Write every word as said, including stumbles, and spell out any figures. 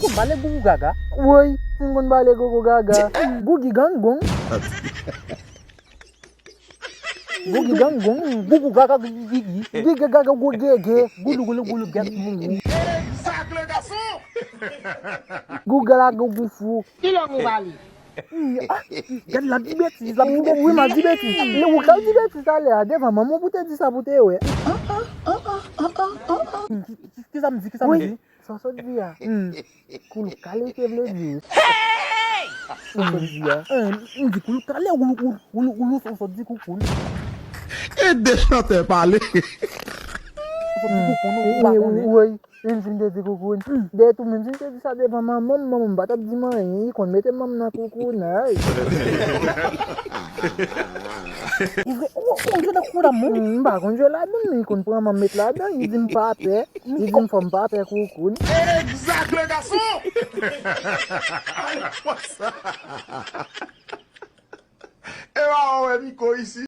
Ou pale gougou gaga. Woy, si m konn pale gogo gaga. Gougi gangong. Gougi gangong, gougou gaga, gigi. Gigi gaga, gou gege, goulou goulou goulou, gèt gougou. Exact, le garçon. Gouga la, gougou fou. Ki lang ou pale? Ih, ah, gad l ap di betiz, l ap di betiz. Wi, m ap di betiz. Lè ou ka di betiz talè a, devan manman w pou te di sa pou te wè. Ki, ki, ki, kisa m di, kisa m di? Sa w sot di a. Hmm. Koulou kale te vle di. Sa w sot di a. Eh, m di koulou kale, ou, ou, ou, ou, ou sot di koukoun. E de chantè pale. Ou sot di koukoun, ou pa konnen. Woy. Menm si m te di koukoun. Dèyè tou, menm si m te di sa devan manman m, manman m pa t ap di m anyen. Li konn mete manman nan koukounay. Li vre, ou, ou jwe nan kou damou? M pa konn jwe ladan, men li konn pran manman m met ladan. Li di m pa pè. Li di m fò m pa pè koukoun. Exact, le garçon. Ay, fò sa. E pa wè Miko isi.